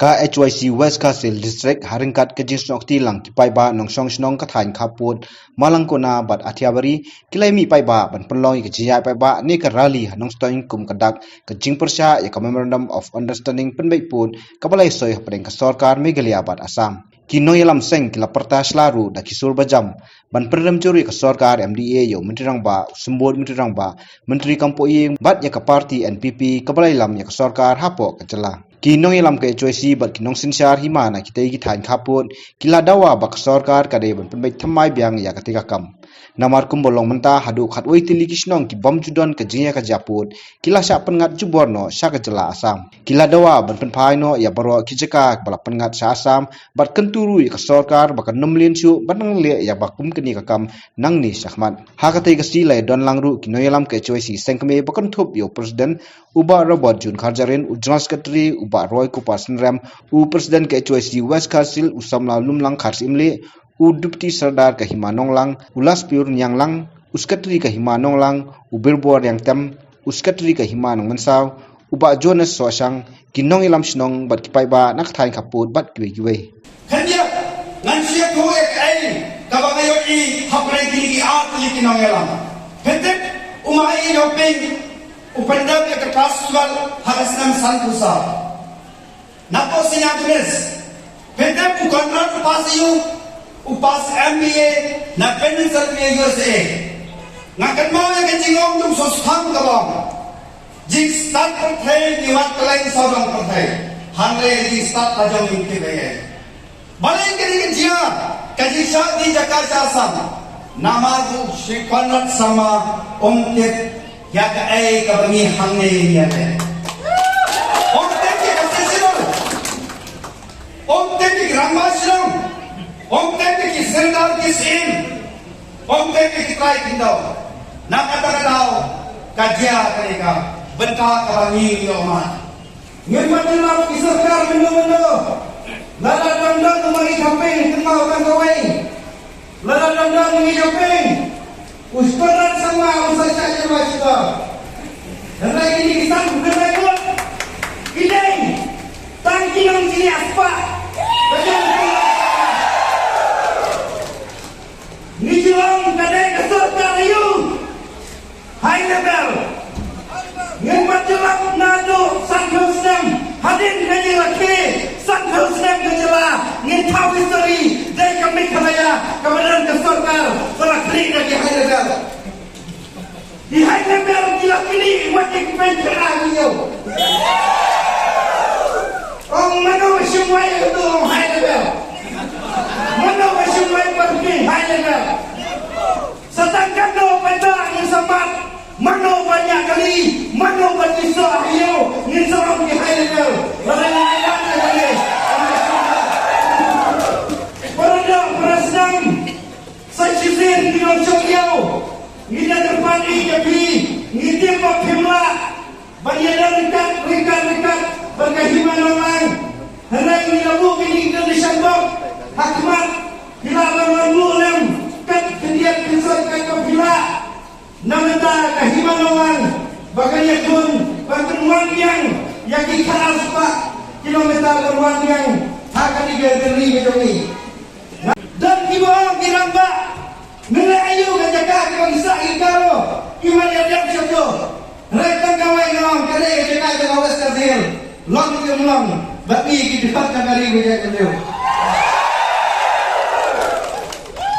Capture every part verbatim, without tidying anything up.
Ka H Y C West Khasi Hills District, ha ryngkat ka jingsnoh kti lang ki paidbah nongshong shnong ka thaiñ Khappud, Malangkona bad Athiabari, ki la mih paidbah ban pynlong ïa ka jingïaid paidbah ne ka rally ha Nongstoiñ kum ka dak ka jingpyrshah ïa ka Memorandum of Understanding pynbeit pud kaba la ïasoi hapdeng ka sorkar Meghalaya bad Assam. Ki nongïalam seng ki la pyrta sla ruh da ki sur bajam ban pynrem jur ïa ka sorkar M D A, ïa u Myntri Rangbah, u Symbud Myntri Rangbah, Myntri Kam Pohïing bad ïa ka party N P P kaba la ïalam ïa ka sorkar hapoh ka jylla. Ki nongïalam ka H Y C bad ki nongsynshar hima na kitei ki thaiñ Khappud ki la dawa ba ka sorkar ka dei ban pynbeit thymmai biang ïa katei ka kam. Namar kumba long mynta, haduh khatwei tylli ki shnong ki bym ju don ka jingïakajia pud, ki la shah pynngat jubor noh sha ka jylla Assam. Ki la dawa ban pynphai noh ïa baroh ki jaka ba la pynngat sha Assam bad kyntu ruh ïa ka sorkar ba kan ym leh shuh ban nang leh ïa ba kum kane ka kam nangne shakhmat. Ha katei ka sngi la ïadon lang ruh ki nongïalam ka H Y C seng kmie ba kynthup ïa u President u Bah Robert June Kharjahrin, u General Secretary u Bah Roy Kupar Synrem, u President ka H Y C West Khasi Hills u Samla Lumlang Kharsyiemlieh, u Deputy Sardar ka Hima Nonglang u Laspiur Nianglang, u Secretary ka Hima Nonglang u Birbor Riangtem, u Secretary ka Hima Nongmynsaw u Bah Jonas Sohshang, ki nongïalam shnong bad ki paidbah na ka thaiñ Khappud bad kiwei kiwei. Khyndiat, ngan shu ïathuh ïa kaei kaba nga ïohi hapdeng kine ki ar tylli ki nongïalam. Phi tip, u Mahathir Mohamad u pyndep ïa ka Trans Sugar ha ka snem sanphew saw. Napoh Sainya Tunis, phi tip u Conrad u pass ïa u, u pass M B A na Pennsylvania, U S A. Nga kynmaw ïa ka jingong jong u Sosthang ka long, jingstad pyrthei ngi wad kylleng sawdong pyrthei, hynrei jingstad la jong ngi kim ei ei. Balei kane ka jia, ka jingshah jaka sha Assam? Namar u Shri Conrad Sangma um tip ïa kaei kaba ngi hangne ngi ïaleh. Um tip ïa ka session, um tip ïa ki rangbah shnong, um tip ïa ki serdar ki syiem, um tip ïa ki trai khyndew. Na kata ka daw ka jia kane ka bynta kaba ngi ïohmad. Ngim pat ïoh ki sorkar mynno mynno. Lada don don u Mahathir Mohamad kynmaw tang kawei. Lada don don u Mahathir Mohamad, u Conrad Sangma un sa shah ïa ba shuwa. Hynrei kine ki san phew khyndai ngut ki dei tang ki nongshniah spah. Ka jong u Conrad Sangma. Ngi ju long ka dei ka sorkar aïu? High level. Ngim pat ju lap naduh sanphew snem hadien ka jingrakhe, sanphew snem ka jylla, ngin thaw history, dei ka Meghalaya kaba don ka sorkar ba la khlieh da ki high level. Ki high level ki la khlieh wat ïa ki pynkhraw ïa u. Ong mano ba shim wai ïa u high level? Mano ba shim wai pat ki high level? Sa tang katno paidbah ngin sa mad, mano ba ñiah kali, mano ba tih soh ha ïew, ngin sa ong ki high level. Lada ngi ai lad ïa kane. Para doh para snam, sa shisien ki nongshong ïew, ngi da kyrpad ïa phi, ngi tip ba phim lah ban ïadon ryngkat ryngkat ryngkat bad ka Hima Nonglang. Hynrei ngi la buh kine ki condition bok ha khmat, phi lah ban wan buh lem kat khyndiat khynsoit kat ba phi lah. Na bynta ka Hima Nonglang ba kan ïakhun, ba kan wan biang ïa ki khatar spah kilometer, kan wan biang ha kane ka ri ka jong ngi. Don kiba ong ki rangbah, mynta aïu ka jaka kiba ngi sah ki Garo ki wan ïa dep sha to. Hynrei tang kawei nga ong, ka dei ka jaka jong ka West Khasi Hills. Long ki ym long, bad ngi ki dkhot jong ka ri ka jaitbynriew.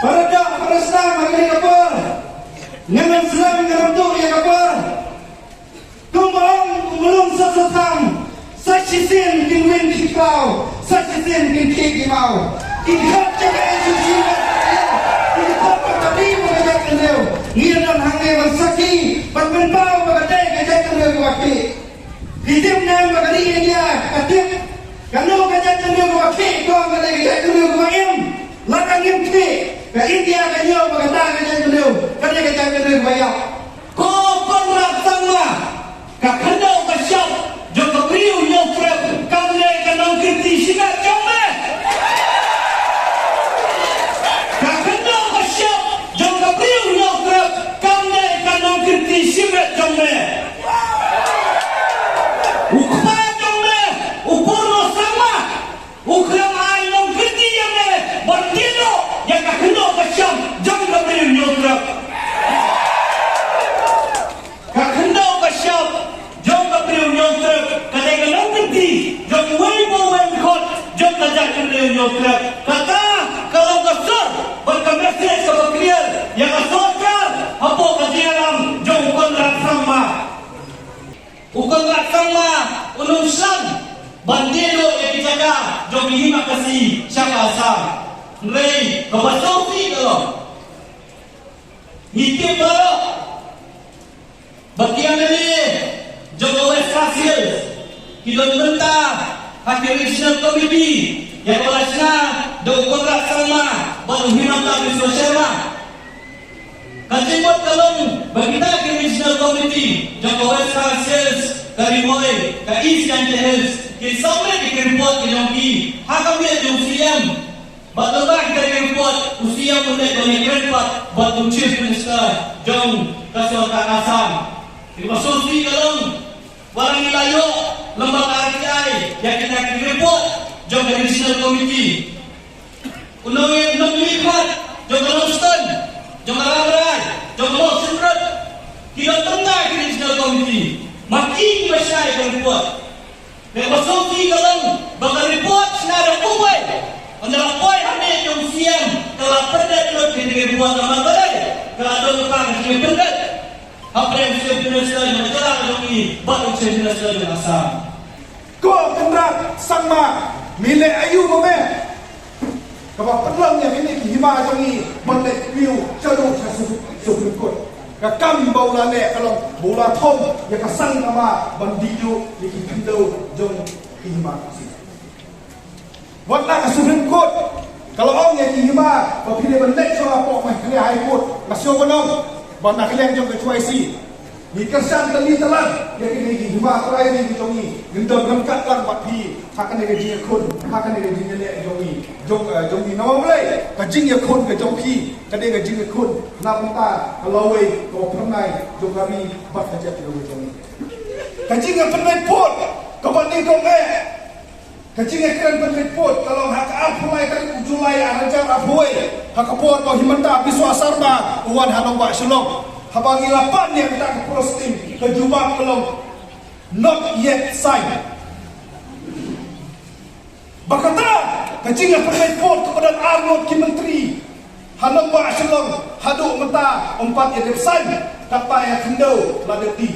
Para doh para snam, ha kane ka por ngan ym slem, ngan ym tuh ïa ka por. Kumba ong u Mlung Soso Tham, sa shisien kin win ki paw, sa shisien kin khih ki maw. Ki dkhot jong ka N U G, ki dkhot jong ka ri bad ka jaitbynriew. Ngi ïa don hangne ban sakhi, ban pynpaw ba ka dei ka jaitbynriew kaba khih. Phi tip ne em ba ka ri India ka tip kano ka jaitbynriew kaba khih, ka ong ka dei ka jaitbynriew kaba im. Lada ngim khih, ka India ka ñiew ba kata ka jaitbynriew ka dei ka jaitbynriew kaba ïap. Ko Conrad Sangma, ka khyndew ka shop jong ka briew Hynñiewtrep kam dei ka nongkyrti shimet jong me. Ka khyndew ka shop jong ka briew Hynñiewtrep kam dei ka nongkyrti shimet jong me. U kpa jong me, u Purno Sangma, Kata ka long ka sur bad ka message kaba clear ïa ka sorkar hapoh ka jingïalam jong u Conrad Sangma. U Conrad Sangma u nongsan ban dei ïa ki jaka jong ki hima Khasi sha ka Assam. Hynrei kaba sngewsih ka long, ngi tip baroh ba ki M L A jong ka West Khasi Hills ki don bynta ha ki regional committee ïa kaba la shna da u Conrad Sangma bad u Himanta Biswa Sharma. Ka jingmut ka long ba kita ki regional committee jong ka West Khasi Hills, ka Ri Bhoi, ka East Jaintia Hills, ki submit ïa ki report ki jong ki ha ka miet jong u C M. Bad lyngba kita ki report u C M u leit ban ïakren pat bad u Chief Minister jong ka sorkar Assam. Kaba sngewsih ka long, wat la ngi la ïoh lyngba ka R T I ïa kita ki report jong ka regional committee. U nongïalam, u nongmihkhmat jong ka Nongstoiñ, jong ka Rambrai, jong ka Mawsynram, ki don bynta ha ki regional committee. Ma ki kiba shna ïa ka report. Kaba sngewsih ka long ba ka report shna da kumwei. Ynda la poi ha miet jong u C M ka la pyndet lut ïa ka report, namar balei? Ka la don ka jingpyndet hapdeng u Chief Minister jong ka jylla ka jong ngi bad u Chief Minister jong Assam. Ko Conrad Sangma, me leh aïu ma me kaba pynlong ïa kine ki hima jong ngi ban leit appeal shaduh sha Su-, Supreme Court? Ka kam ba u la leh ka long ba u la thom ïa ka sang kama ban dih duh ïa ki khyndew jong ki hima Khasi. Wat la ka Supreme Court ka la ong ïa ki hima ba phi dei ban leit sha hapoh Meghalaya High Court, nga sngew ban ong, bad na ka liang jong ka H Y C ngi kyrshan tylli tyllak ïa kine ki hima trai ri ki jong ngi. Ngin don ryngkat lang bad phi ha kane ka jingïakhun, ha kane ka jingïaleh jong ngi, jong, eh, jong ngi. Namar balei? Ka jingïakhun ka jong phi ka dei ka jingïakhun na bynta ka lawei kaba phyrnai jong ka ri bad ka jaitbynriew jong ngi. Ka jingïapynbeit vote kaba nyngkong eh, ka jingïakren pynbeit vote ka long ha ka arphew lai tarik u July ar hajar arphew wei, ha ka por ba u Himanta Biswa Sarma u wan ha nongbah Shillong. Haba ngi la pan ïa kata ka posting, ka jubab ka long, "Not yet signed." Ba kata ka jingïapynbeit vote kaba don arngut ki myntri ha nongbah Shillong, haduh mynta ym pat ïa dep sign, katba ïa khyndew la dep dih.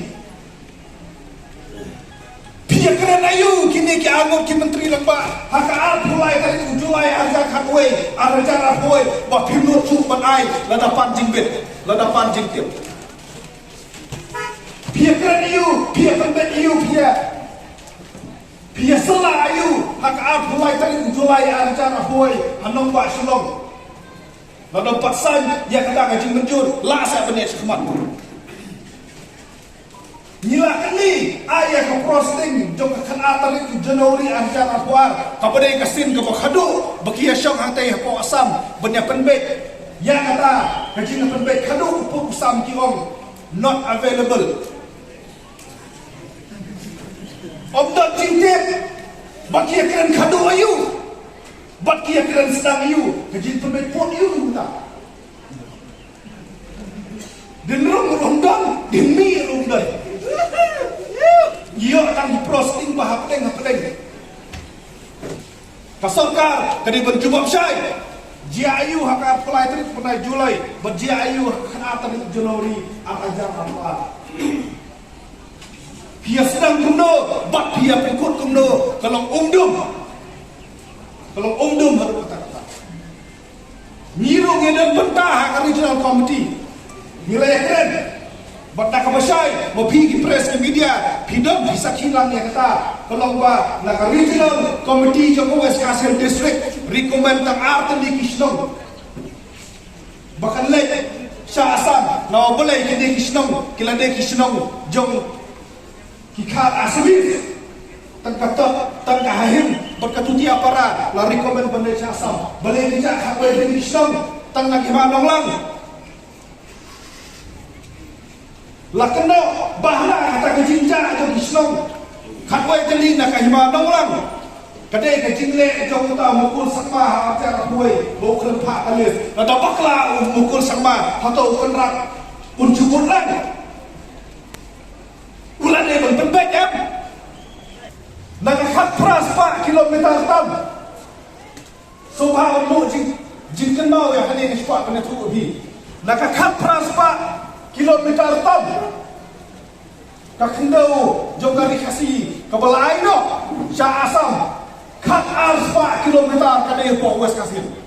Phi ïakren aïu kine ki arngut ki myntri lyngba ha ka arphew lai tarik u July ar hajar khatwei, ar hajar arphew wei, ba phim nud shuh ban ai lada pan jingbit, lada pan jingtip? Phi ïakren aïu, phi ïapynbeit aïu, phi ïa, phi ïasylla aïu ha ka arphew lai tarik u July ar hajar arphew wei ha nongbah Shillong? Lada ym pat sign ïa kata ka jingmynjur, la sa ban ïa shikmat. Ngi la kynni ai ïa ka posting jong ka khatar tarik u January ar hajar arphew ar, kaba dei ka sien kaba khadduh ba ki ïashong hangtei hapoh Assam ban ïapynbeit ïa kata ka jingïapynbeit. Khadduh u puk u sam ki ong, "Not available." Ym don jingtip ba ki ïakren khadduh aïu bad ki ïakren sdang aïu. Ka jingpynbeit vote aïu mynta? Dien rung ruh ym don, dien mih ruh ym don. Ïoh tang ki posting ba hapdeng hapdeng. Ka sorkar ka dei ban jubab shai. Jia aïu ha ka arphew lai tarik u bnai July bad jia aïu ha ka khatar tarik January ar hajar arphew ar? Phi ïa sdang kumno bad phi ïa pynkut kumno? Ka long umdum. Ka long umdum haduh katta katta. Ngi ruh ngi don bynta ha ka regional committee. Ngi la ïakren. Bad na kaba shai, ma phi ki press ki media, phi don phi sakhi lang ïa kata. Ka long ba na ka regional committee jong ka West Khasi Hills District recommend tang ar tylli ki shnong ba kan leit sha Assam. Namar balei? Kine ki shnong ki la dei ki shnong jong ki khar Assamese. Tang ka Tok, tang ka Hahin bad ka Tutiapara la recommend ban leit sha Assam. Balei ki jah khatwei tylli ki shnong tang na ki hima Nonglang? La kynnoh ba hana kata ka jingjah jong ki shnong khatwei tylli na ka hima Nonglang ka dei ka jingleh jong uta u Mukul Sangma ha arhajar arphew wei ba u kren phah ka list. Lada bakla u Mukul Sangma, hato u Conrad un shu bud lang? U la dei ban pynbeit em? Na ka khatphra spah kilometer tam. Sngewbha ban buh jing, jingkynmaw ïa kane ka spah ban ïathuh ïa phi. Na ka khatphra spah kilometer tam ka khyndew jong ka ri Khasi kaba la ai noh sha Assam, khatar spah kilometer ka dei hapoh West Khasi Hills.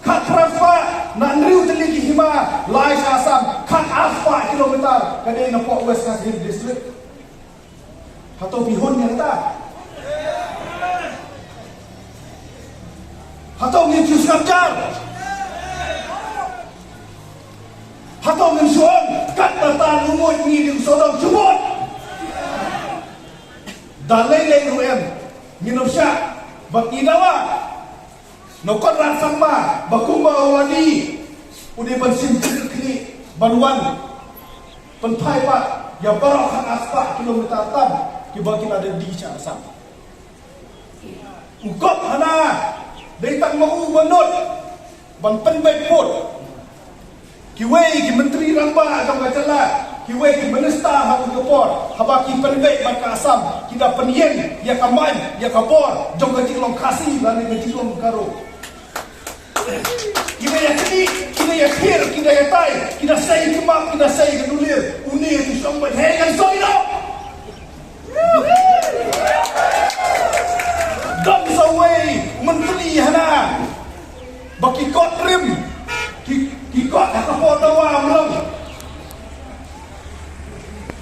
Khatphra spah na hynriew tylli ki hima la ai sha Assam, khatar spah kilometer ka dei napoh West Khasi Hills District. Hato phi hun ïa kata? Hato ngin shu sngap jar? Hato ngin shu ong kat ba tan u mut ngi dei u sawdong shu mut? Da lei lei ruh em, ngin ym shah, ba ngi dawa na u Conrad Sangma ba kumba u la dih u dei ban shim jingkyrkhu ban wan pynphai pat ïa baroh khatar spah kilometer tam kiba ki la dep dih sha Assam. U kop hana dei tang ma u ba nud ban pynbeit pud. Kiwei ki myntri rangbah jong ka jylla, kiwei ki minister ha u ka por, haba ki pynbeit bad ka Assam, ki da pynïeng ïa ka main, ïa ka bor jong ka jinglong Khasi lane ka jinglong Garo. Ki da ïa kynnoh, ki da ïa khir, ki da ïa tai, ki da sei ki map, ki da sei ka dulir. Une u shong beit, hei kan soi noh. Don sa uwei u myntri hana ba ki kot rim, ki, ki kot ha ka por dawa mlong.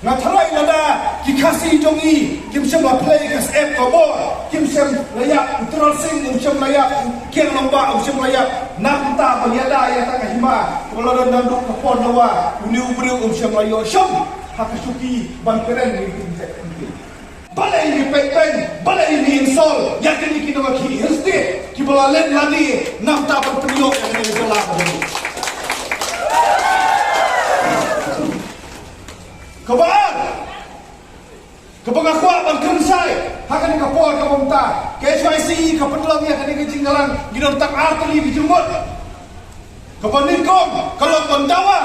Nga tharai lada ki Khasi jong ngi kim shym la plie ka syep ka bor, kim shym la ïap, u Tyrot Sing um shym la ïap, u Kiang Nangbah um shym la ïap, na kumta ban ïada ïa kata ka hima kaba la don naduh ka por dawa, une u briew um shym la ïoh shong ha ka shuki ban kren ïa ki jait ki. Balei ngi peit peit, balei ngi insult ïa kine ki nongkhih Hill State kiba la leit la dih, namar ban pynïoh ïa kane ka jylla ka jong ngi. Kaba ar, kaba nga kwah ban kren shai ha kane ka por kaba mynta, ka H Y C ka pynlong ïa kane ka jingïalang, ngi don tang ar tylli ki jingmut. Kaba nyngkong ka long ban dawa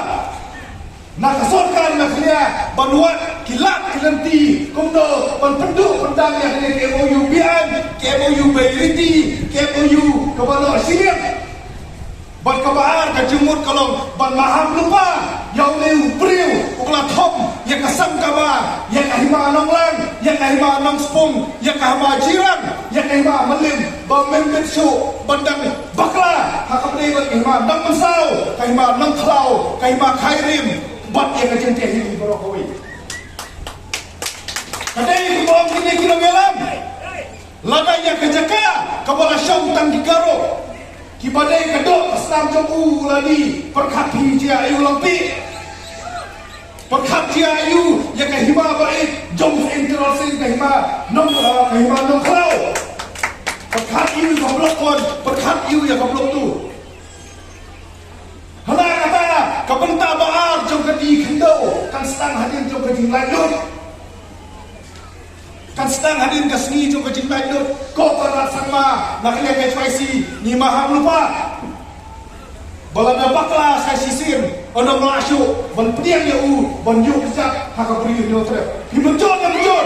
na ka sorkar Meghalaya ban wad ki lad ki lynti kumno ban pynduh pyndam ïa kane ka M O U beaiñ, ka M O U beiriti, ka M O U kaba noh shiliang. Bad kaba ar ka jingmut ka long ban maham lypa ïa une u briew uba la thom ïa ka Sangkaba, ïa ka hima Nonglang, ïa ka hima Nongspung, ïa ka hima Jirang, ïa ka hima Mylliem, ba ym bit shuh ban dang bakla ha kaba ïadei bad ka hima Nongmynsaw, ka hima Nongkhlaw, ka hima Khyrim bad ïa ka Jaintia Hills baroh kawei. Ka dei kumba ong kine ki nongïalam, lada ïa ka jaka kaba la shong tang ki Garo, kiba dei ka doh ka snam jong u la dih, pyrkhat phi jia aiu Langpih. Pyrkhat jia aiu ïa ka hima ba ïeit jong u Tyrot Sing, ka hima Nong, ah, ka hima Nongkhlaw. Pyrkhat aiu ïa ka Block One, pyrkhat aiu ïa ka Block Two. Hana kata, ka bynta ba ar jong ka dih khyndew kan sdang hadien jong ka jinglaitluid. Kan sdang hadien ka sngi jong ka jinglaitluid. Ko Conrad Sangma, na ka liang H Y C, ngi maham lypa ba lada bakla sa shisien, ynda ym lah shuh ban pdiang ïa u ban ïuh kjat ha ka Bri u Hynñiewtrep. Phi mynjur ne ym mynjur?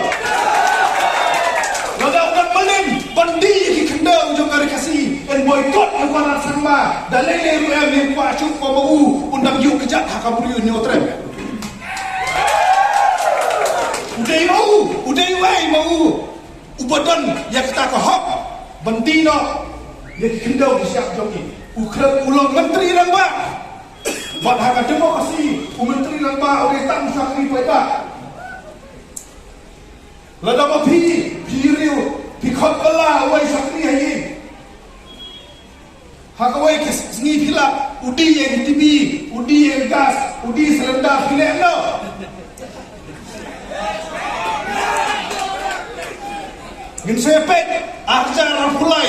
Lada u dang mlien ban dih ïa ki khyndew jong ka ri Khasi, yn boycott ïa u Conrad Sangma. Da lei lei ruh em, ym kwah shuh ba ma u un dang ïuh kjat ha ka Bri u Hynñiewtrep. U dei ma u, u dei uei ma u uba don ïa kata ka hok ban dih noh ïa ki khyndew ki shyiap jong ngi. U khlem, u long Myntri Rangbah. Bad ha ka democracy u Myntri Rangbah u dei tang u shakri paidbah. Lada ma phi, phi riew, phi khot bylla uwei shakri ha ïing, ha kawei ka sngi phi lah, u dih ïa ka T V, u dih ïa ka gas, u dih cylinder, phi leh noh. Ngin sa peit, ar hajar arphew lai,